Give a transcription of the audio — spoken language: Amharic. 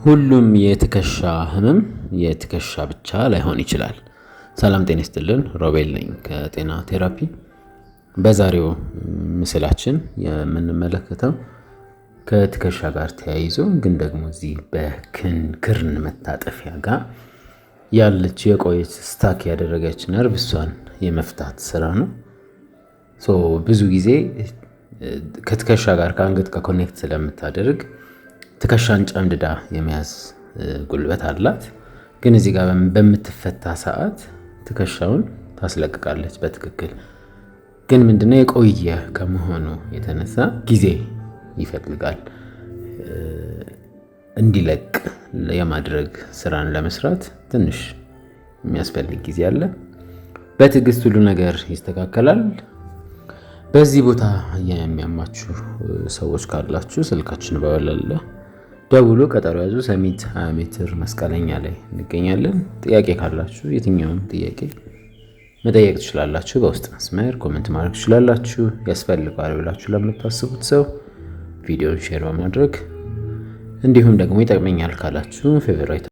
ሁሉም የትከሻ ህመም የትከሻ ብቻ ላይሆን ይችላል። ሰላም ጤና ይስጥልን፣ ሮቤል ነኝ ከጤና ቴራፒ። በዛሬው ምስላችን የምንመለከተው ከትከሻ ጋር ተያይዞ ግን ደግሞ እዚህ በክርን መታጠፊያ ጋር ያለች የቆየች stuck ያደረገች ነርቭ እሷን የመፍታት ስራ ነው። So ብዙ ጊዜ ከትከሻ ጋር ከአንገት ጋር connect ስለምታደርግ ትከሻን ጨምድዳ የመያዝ ጉልበት አላት። ግን እዚህ ጋር በምትፈታ ሰዓት ትከሻውን ታስለቅቃለች በትክክል። ግን ምንድነው የቆየ ከመሆኑ የተነሳ ጊዜ ይፈልጋል እንዲለቅ የማድረግ ስራን ለመስራት ትንሽ የሚያስፈልግ ጊዜ አለ። በትዕግስት ሁሉ ነገር ይስተካከላል። በዚህ ቦታ የሚያማችሁ ሰዎች ካላችሁ ስልካችን በወለለ ደውሎ ቀጠሮ ያዙ። ሰሚት 20 ሜትር መስቀለኛ ላይ እንገኛለን። ጥያቄ ካላችሁ የትኛውም ጥያቄ መጠየቅ ትችላላችሁ። በውስጥ መስመር comment ማድረግ ትችላላችሁ። ያስፈልገዋል ብላችሁ ለምታስቡት ሰው ቪዲዮን share በማድረግ እንዲሁም ደግሞ ይጠቅመኛል ካላችሁ favorite